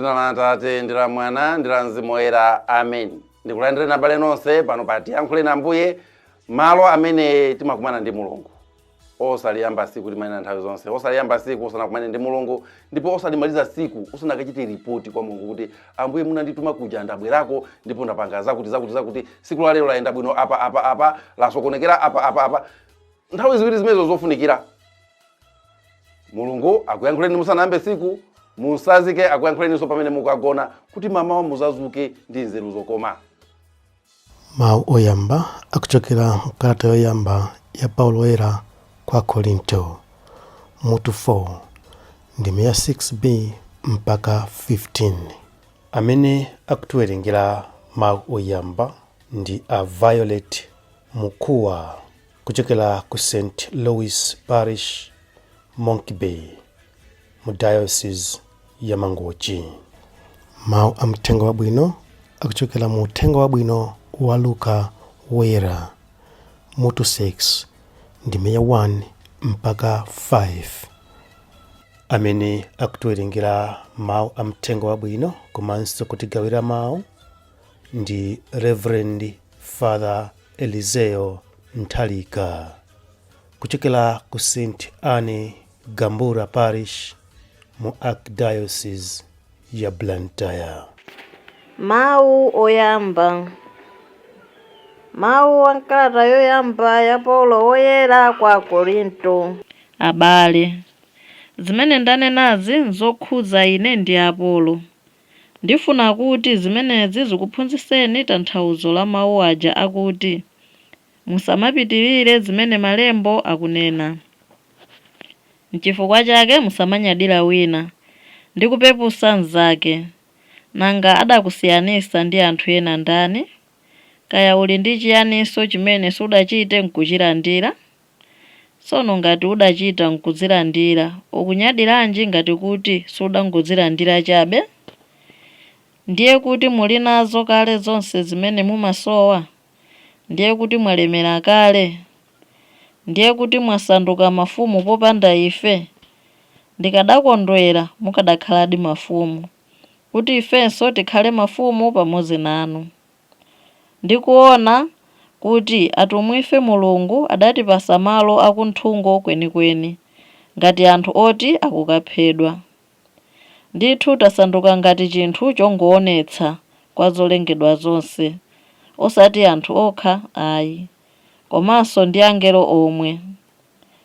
Mdzina la Atate ndi la Mwana ndi la Mzimu Woyera, amen. Ndikulandireni abale nonse pano pa Tiyankhuleni Ambuye, malo amene timakumana ndi Mulungu. Osaliyamba siku, timanena nthawi zonse, osaliyamba siku usanakumane ndi Mulungu, ndipo osalimaliza siku usanakachite ripoti kwa Mulungu kuti Ambuye munandituma kuja ndabwerako ndipo ndapanga zakuti zakuti zakuti, siku la lero layenda bwino apa apa apa, lasokonekera apa apa apa. Nthawi ziwiri zimenezo zofunikira. Mulungu akuyankhuleni musanayambe siku, musazike akuyankhuleninso pamene mukagona, kuti mamawa muzazuke ndi nzeru zokoma. Mawu oyamba akuchokera mkalata yoyamba ya Paulo Woyera kwa Korinto, mutu 4, ndime ya 6b mpaka 15. Amene akutiwerengera mawu oyamba ndi a Violet Mukhuwa kuchokera ku St Louis Parish, Monkey Bay, mu Diocese ya Mangochi. Mawu a Mthenga Wabwino akuchokera mu Uthenga Wabwino wa Luka Woyera, mutu 6, ndime ya 1 mpaka 5. Amene akutiwerengera mawu a Mthenga Wabwino komanso kutigawira mawu ndi Reverend Father Eliseo Nthalika kuchokera ku St Anne Gambura Parish mu Archdiocese ya Blantyre. Mawu oyamba. Mawu a m'kalata yoyamba ya Paulo Woyera kwa Akorinto. Abale, zimene ndanenazi nzokhudza ine ndi Apolo. Ndifuna kuti zimenezi zikuphunzitseni tanthauzo la mawu aja akuti, Musamapitirire zimene Malembo akunena. Nchifukwa chake musamanyadira wina ndi kupeputsa mnzake. Nanga adakusiyanitsa ndi anthu ena ndani? Kaya uli ndi chiyaninso chimene sudachite nkuchilandira? Tsono ngati udachita nkudzilandira, ukunyadiranji ngati kuti sudangodzilandira chabe? Ndiye kuti muli nazo kale zonse zimene mumasowa? Ndiye kuti mwalemera kale? Ndiye kuti mwasanduka mafumu popanda ife? Ndikadakondwera mukadakhaladi mafumu, kuti ifenso tikhale mafumu pamodzi nanu. Ndikuona kuti atumwife Mulungu adatipatsa malo akunthungo kwenikweni, ngati anthu oti akukaphedwa. Ndithu tasanduka ngati chinthu chongoonetsa kwa zolengedwa zonse, osati anthu okha ayi, komanso ndi angelo omwe.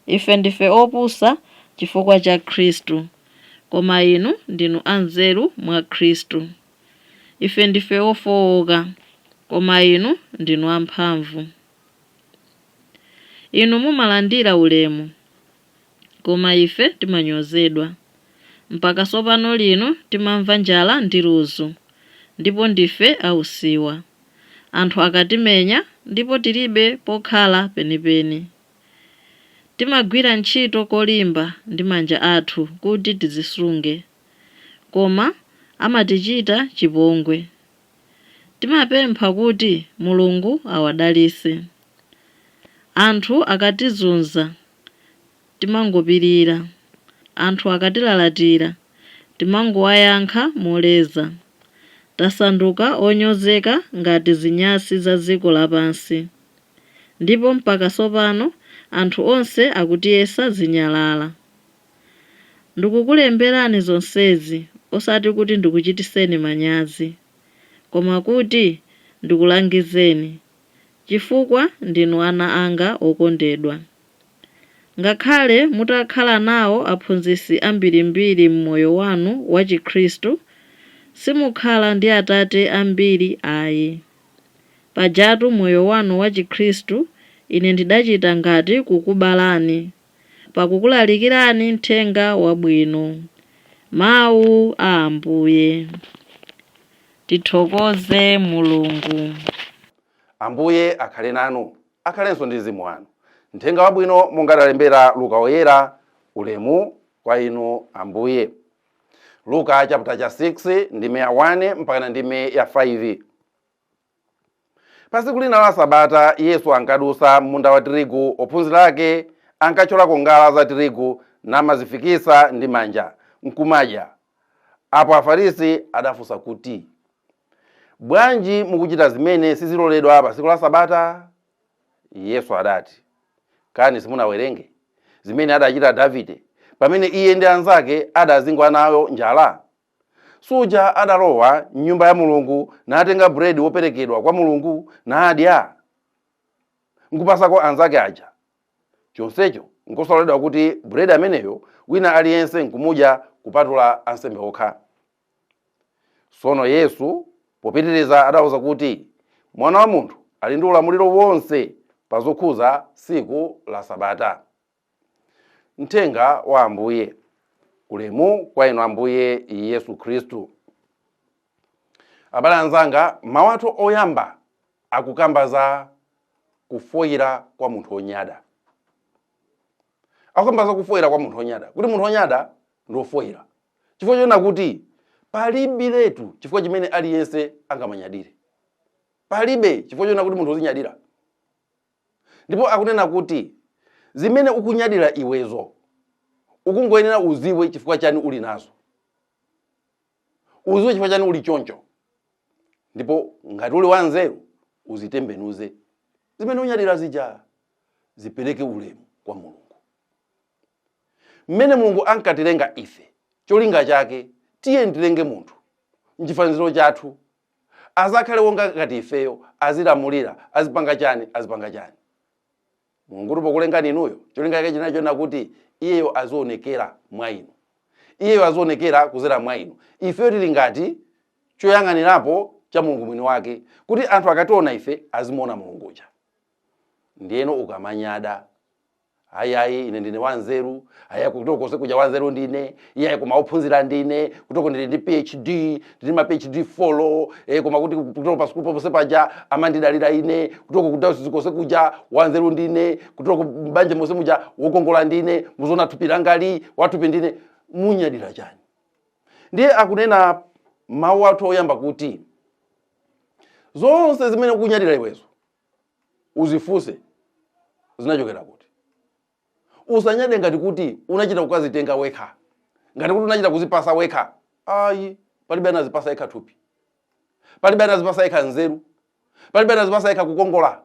Ife ndife opusa chifukwa cha Khristu, koma inu ndinu anzeru mwa Khristu. Ife ndife ofowoka, koma inu ndinu amphamvu. Inu mumalandira ulemu, koma ife timanyozedwa. Mpaka tsopano lino timamva njala ndi ludzu, ndipo ndife ausiwa. Anthu akatimenya, ndipo tilibe pokhala penipeni. Timagwira ntchito kolimba ndi manja athu kuti tidzisunge, koma amatichita chipongwe. Timapempha kuti Mulungu awadalitse. Anthu akatizunza, timangopirira. Anthu akatilalatira, timangowayankha moleza. Tasanduka onyozeka ngati zinyatsi za dziko lapansi, ndipo mpaka tsopano anthu onse akutiyesa zinyalala. Ndikukulemberani zonsezi osati kuti ndikuchititseni manyazi, koma kuti ndikulangizeni, chifukwa ndinu ana anga okondedwa. Ngakhale mutakhala nawo aphunzitsi ambirimbiri m'moyo wanu wachikhristu, simukhala ndi atate ambiri ayi. Pajatu moyo wanu wachikhristu ine ndidachita ngati kukubalani, pakukulalikirani Mthenga Wabwino. Mawu a Ambuye. Tithokoze Mulungu. Ambuye akhale nanu, akhalenso ndi mzimu wanu. Mthenga Wabwino monga adalembera Luka Woyera. Ulemu kwa inu Ambuye. Luka chapter cha 6 ndime ya 1 mpakana ndime ya 5. Pa tsiku lina la Sabata Yesu ankadusa m'munda wa tirigu, ophunzira ake ankathyolako ngala za tirigu namazifikisa ndi manja, nkumadya. Apo Afarisi adafunsa kuti, bwanji mukuchita zimene siziloledwa pa tsiku la Sabata? Yesu adati, kani simunawerenge zimene adachita Davide pamene iye ndi anzake adazingwa nayo njala? Suja adalowa m'nyumba ya Mulungu natenga buledi woperekedwa kwa Mulungu nadya, nkupasako anzake aja. Chonsecho nkosaloledwa kuti buledi ameneyo wina aliyense nkumudya kupatula ansembe okha. Sono Yesu popitiriza adawauza kuti, Mwana wa munthu ali ndi ulamuliro wonse pa zokhuza tsiku la Sabata. Mthenga wa Ambuye. Ulemu kwa inu Ambuye Yesu Khristu. Abale anzanga, mawu athu oyamba akukamba za kufoyira kwa munthu wonyada. Akukamba za kufoyira kwa munthu wonyada, kuti munthu wonyada ndi wofoyira. Chifukwa choona kuti palibiretu chifukwa chimene aliyense angamanyadire. Palibe chifukwa choona kuti munthu uzinyadira. Ndipo akunena kuti zimene ukunyadira iwezo ukungoyenera uziwe chifukwa chani uli nazo, uziwe chifukwa chani uli choncho, ndipo ngati uli wanzeru uzitembenuze zimene unyadira zija zipereke ulemu kwa Mulungu. Mmene Mulungu ankatilenga ife, cholinga chake tiye tilenge munthu mchifaniziro chathu, azakhale wonga ngati ifeyo, azilamulira, azipanga chani, azipanga chani. Mulungu pokulengani inuyo, cholinga chake chinali chonena kuti iyeyo azionekera mwa inu, iyeyo azionekera kuzera mwa inu. Ifeyo tili ngati choyang'anirapo cha Mulungu mwini wake, kuti anthu akationa ife azimuona Mulungu uja. Ndiyeno ukamanyada, ayi ayi, ine ndine wanzeru, ayi kutoko konse kuja wanzeru ndine, iye koma ophunzira ndine, kutoko ndili ndi PhD, ndili ma PhD follow, koma kuti kutoko pa sukulu ponse paja amandidalira ine, kutoko ku diocese konse kuja wanzeru ndine, kutoko mbanja monse muja wokongola ndine, muzona thupi langali wathupi ndine, munyadira chani? Ndiye akunena mawu athu oyamba kuti zonse zimene ukunyadira iwezo uzifunse zinachokera kuti. Usanyade ngati kuti unachita kukazitenga wekha, ngati kuti unachita kuzipasa wekha. Ayi, palibe anazipasa yekha thupi, palibe anazipasa yekha nzeru, palibe anazipasa yekha kukongola.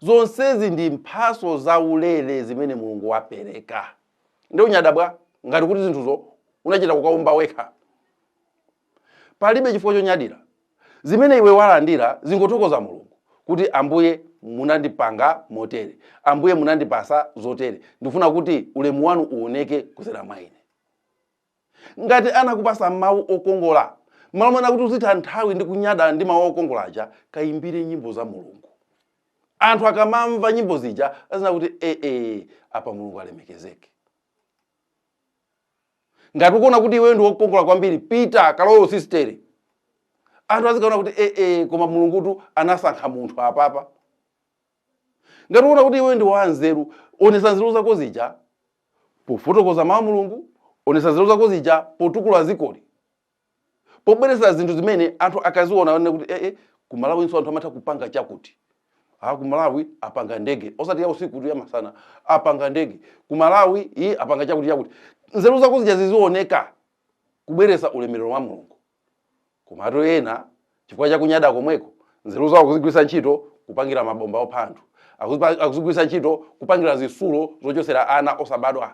Zonsezi ndi mphaso zaulere zimene Mulungu wapereka. Ndi unyadabwa ngati kuti zinthuzo unachita kukaumba wekha. Palibe chifukwa chonyadira. Zimene iwe walandira zingothokoza Mulungu kuti Ambuye munandipanga motere, Ambuye munandipasa zotere, ndifuna kuti ulemu wanu uoneke kuzera mwa ine. Ngati anakupasa mawu okongola, malo mwana kuti uzitha nthawi ndi kunyada ndi mawu okongola aja, kayimbire nyimbo za Mulungu. Anthu akamamva nyimbo zija azina kuti ee, apa Mulungu alemekezeke. Ngati ukuona kuti iweyo ndi wokongola kwambiri, pita kalowe usistere, anthu azikaona kuti ee, koma Mulungutu anasankha munthu apapa. Ngati ukuona kuti iweyo ndi wanzeru, onesa nzeru zako zija pofotokoza mawu a Mulungu, onesa nzeru zako zija potukula zikoli, pobweretsa zinthu zimene anthu akaziona aone kuti ee, ku Malawinso anthu amatha kupanga chakuti. Ku Malawi apanga ndege, osati ya usiku tu, ya masana apanga ndege. Ku Malawi iyi apanga chakuti chakuti. Nzeru zako zija zizioneka kubweretsa ulemerero wa Mulungu. Komatu ena chifukwa chakunyada komweko, nzeru zawo kuzigwiritsa ntchito kupangira mabomba opha anthu, akuzigwiritsa ntchito kupangira zisulo zochotsera ana osabadwa.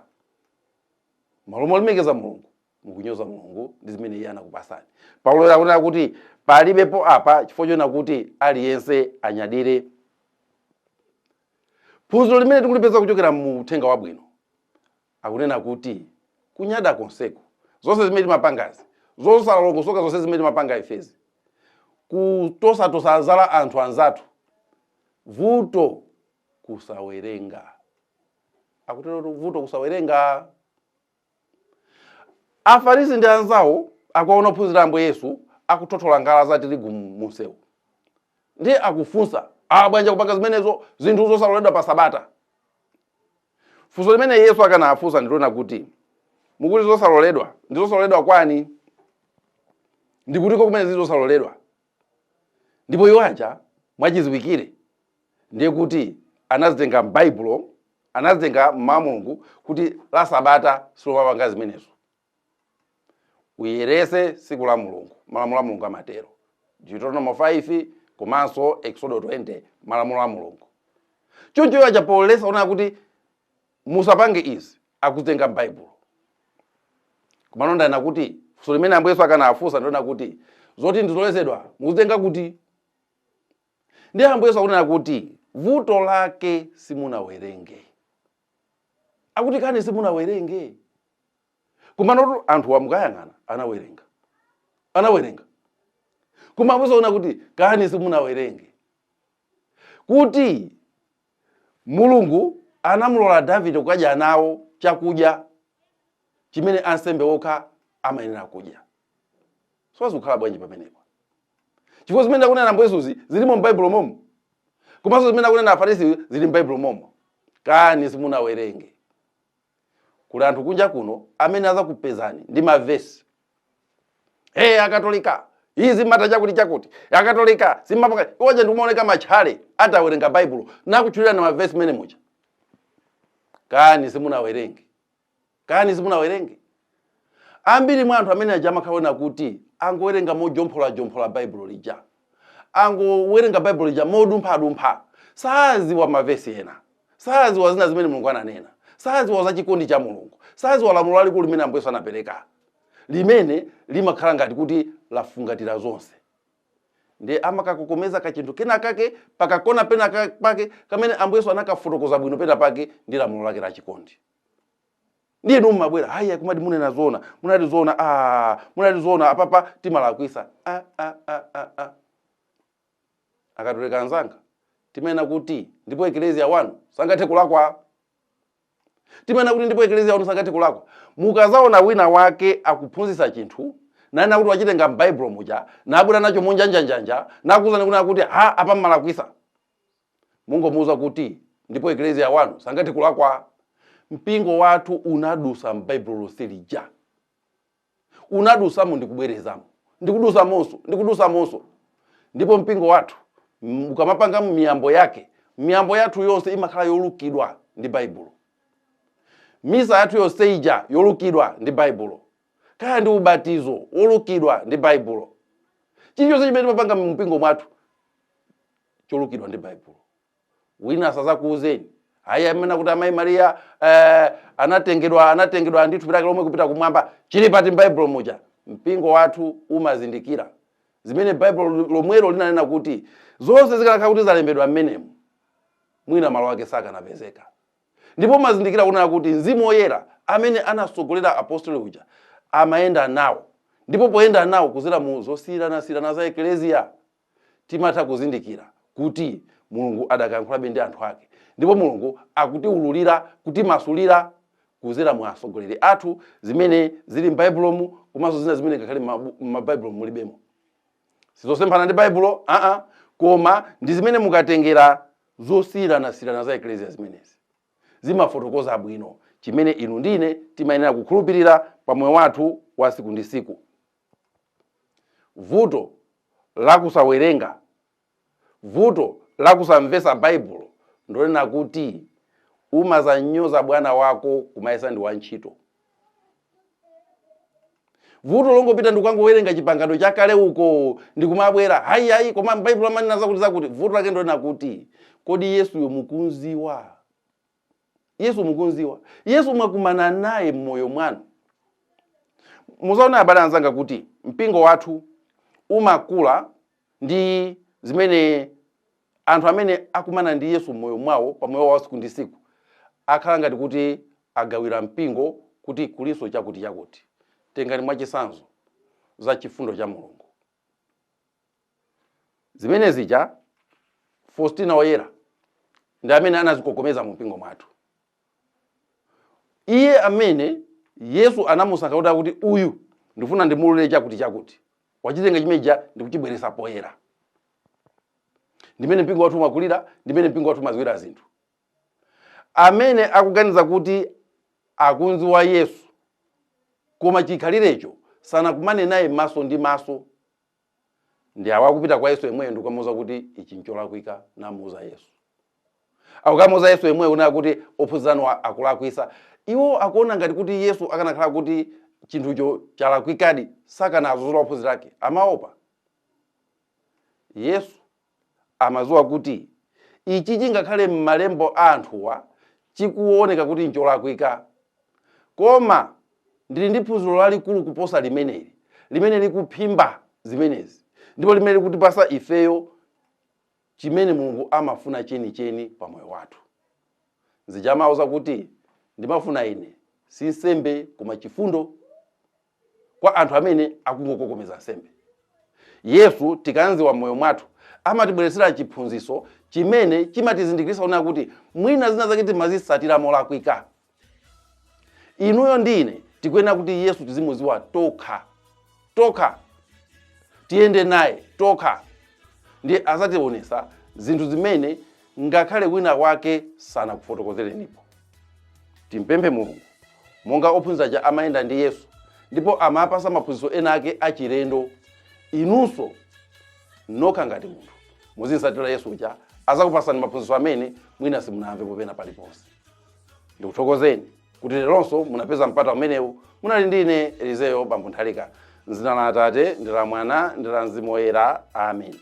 Malo molemekeza Mulungu, mukunyoza Mulungu ndi zimene iye anakupasani. Paulo akunena kuti palibepo apa chifukwa choona kuti aliyense anyadire. Phunziro limene tikulipeza kuchokera mu uthenga wabwino akunena kuti kunyada konseku, zonse zimene timapangazi, zosalongosoka zonse zimene timapanga ifezi, kutosatosa zala anthu anzathu, vuto kusawerenga. Akutero vuto kusawerenga. Afarisi ndi anzawo akuwaona ophunzira Ambuye Yesu akuthothola ngala za tirigu mu msewu, ndiye akufunsa, bwanji kupanga zimenezo, zinthu zosaloledwa pa Sabata? Funso limene Yesu akanafunsa ndilona kuti mukuti zosaloledwa ndi zosaloledwa kwani? Ndikutiko kumene zili zosaloledwa? Ndipo iwo aja mwachidziwikire ndiye kuti anazitenga m'Baibulo, anazitenga mmawu a Mulungu kuti la Sabata silomapanga zimenezo. Uyerese tsiku la Mulungu. Malamulo a Mulungu amatero. Deuteronomy 5 komanso Exodo 20, malamulo a Mulungu. Choncho aja poletsa onena kuti musapange izi, akutenga m'Baibulo. Komano ndanena kuti funso limene Ambuye Yesu akanafunsa ndi lonena kuti zoti ndizoletsedwa mukuzitenga kuti? Ndiye Ambuye Yesu akunena kuti vuto lake simunawerenge. Akuti kani simunawerenge. Komano anthu amukayang'ana anawerenga. Anawerenga. Koma Ambuye Yesu akunena kuti kani simunawerenge. Kuti Mulungu anamulola Davide kukadya nawo chakudya chimene ansembe okha amayenera kudya. So zikukhala bwanji pamenepa? Chifukwa zimene akunena Ambuye Yesuzi zilimo m'Baibulo momo. Komanso zimene akunena Afarisi zili m'Baibulo momo. Kani simunawerenge. Kuli anthu kunja kuno amene azakupezani ndi mavesi. Hey, Akatolika izi mata chakuti chakuti, Akatolika simapanga iwoja, ndikumaoneka matchale atawerenga Baibulo nakutchulira na mavesi mene muja. Kani simunawerenge. Kani simunawerenge. Ambiri mwa anthu amene aja amakhaona kuti angowerenga mojomphola-jomphola Baibulo lija, angowerenga Baibulo lija modumphadumpha, saziwa mavesi ena, saziwa zina zimene Mulungu ananena, saziwa za chikondi cha Mulungu, saziwa lamulo lalikulu limene Ambuye Yesu anapereka limene limakhala ngati kuti lafungatira zonse. Ndiye amakakokomeza kachinthu kena kake pakakona pena pake kamene Ambuye Yesu anakafotokoza bwino pena pake ndi lamulo lake la chikondi. Ndiye inu mumabwera, haya, kumati munena zoona, munati zoona, ah, munati zoona, apapa timalakwisa. Ah, ah, ah, ah, ah. Akatolika anzanga, timanena kuti ndipo Eklezia wanu sangathe kulakwa. Timanena kuti ndipo Eklezia wanu sangathe kulakwa. Mukazaona wina wake akuphunzitsa chinthu nanena kuti wachitenga m'Baibulo muja, nabwera nacho monjanjanjanja, nakuwuzani kunena kuti ha, apa mmalakwisa, mungomuwuza kuti ndipo Eklezia wanu sangathe kulakwa. Mpingo wathu unadusa m'Baibulo lonse lija, unadusamo ndikubwerezamo, ndikudusamonso, ndikudusamonso. Ndipo mpingo wathu ukamapanga miyambo yake, miyambo yathu yonse imakhala yolukidwa ndi Baibulo. Misa yathu yonse ija yolukidwa ndi Baibulo, kaya ndi ubatizo wolukidwa ndi Baibulo, chilichonse chimene timapanga mu mpingo mwathu cholukidwa ndi Baibulo. Wina asazakuuzeni hayi amene kuti amayi Mariya anatengedwa ndi thupi lake lomwe kupita kumwamba, chili pati m'Baibulo muja? Mpingo wathu umazindikira zimene Baibulo lomwelo linanena kuti zonse zikanakhala kuti zalembedwa mmenemu, mwina malo ake sakanapezeka. Ndipo umazindikira kunena kuti Mzimu Woyera amene anasogolera apostoli uja amayenda nawo, ndipo poyenda nawo kuzera mu zosiyanasiyana za Ekleziya, timatha kuzindikira kuti Mulungu adakayankhulabe ndi anthu ake, ndipo Mulungu akutiwululira, kutimasulira kuzera mu atsogoleri athu zimene zili m'Baibulomu, komanso zina zimene ngakhale m'mabaibulo mulibemo. Sizosemphana ndi Baibulo aa, koma ndi zimene mukatengera zosiyanasiyana za Ekleziya zimenezi zimafotokoza bwino chimene inu ndine timayenera kukhulupirira pa moyo wathu wa siku ndi siku. Vuto lakusawerenga, vuto lakusamvesa Baibulo ndonena kuti umazanyoza bwana wako kumayesa ndi wantchito. Vuto longopita ndikukangowerenga Chipangano Chakale uko ndikumabwera, hayi hayi, koma Baibulo amanena zakuti zakuti. Vuto lake ndonena kuti kodi Yesuyo mukunziwa? Yesu mukunziwa? Yesu mwakumana naye mmoyo mwanu? Muzaona, abale anzanga, kuti mpingo wathu umakula ndi zimene anthu amene akumana ndi Yesu mmoyo mwawo, pa moyo wawo siku ndi siku, akhala ngati kuti agawira mpingo kuti kulinso chakuti chakuti. Tengani mwachisanzo za chifundo cha Mulungu zimene zija Faustina Woyera ndi amene anazikokomeza mu mpingo mwathu. Iye amene Yesu anamusankha kuti akuti uyu ndifuna ndimulule chakuti chakuti, wachitenga chimeja ndikuchibweresa poyera. Ndimene mpingo wathu umakulira, ndimene mpingo wathu umaziwira zinthu. Amene akuganiza kuti akunziwa Yesu koma chikhalirecho sanakumane naye maso ndi maso, ndi awa akupita kwa Yesu yemweyo ndikukamuwuza kuti ichi ncholakwika. Namuwuza Yesu, akukamuwuza Yesu yemweyo kunena kuti ophunzira anu akulakwisa. Iwo akuona ngati kuti Yesu akanakhala kuti Chinthucho chalakwikadi, sakanadzudzula ophunzira ake, amaopa. Yesu amadziwa kuti ichi chingakhale m'malembo a anthuwa chikuoneka kuti ncholakwika, koma ndili ndi phunziro lalikulu kuposa limeneli, limene likuphimba zimenezi ndipo limene likutipasa ifeyo chimene Mulungu amafuna chenicheni pa moyo wathu. Zija amauza kuti ndimafuna ine si nsembe koma chifundo kwa anthu amene akungokokomeza nsembe. Yesu tikamdziwa m'moyo mwathu amatibweretsera chiphunzitso chimene chimatizindikiritsa kunena kuti mwina zina zake timazitsatira molakwika. Inuyo ndi ine tikuyenera kuti Yesu tizimudziwa tokha tokha, tiyende naye tokha, ndiye azationetsa zinthu zimene ngakhale wina wake sanakufotokozerenipo. Timpemphe Mulungu monga ophunzira aja amayenda ndi Yesu ndipo amapasa maphunzitso ena ake achilendo, inunso nokha ngati munthu muzimtsatira Yesu uja, azakupasani maphunzitso amene mwina simunamvepo pena paliponse. Ndikuthokozeni kuti leronso munapeza mpata umenewu. Munali ndi ine Elizeyo Bambo Nthalika. M'dzina la Atate ndi la Mwana ndi la Mzimu Woyera, amen.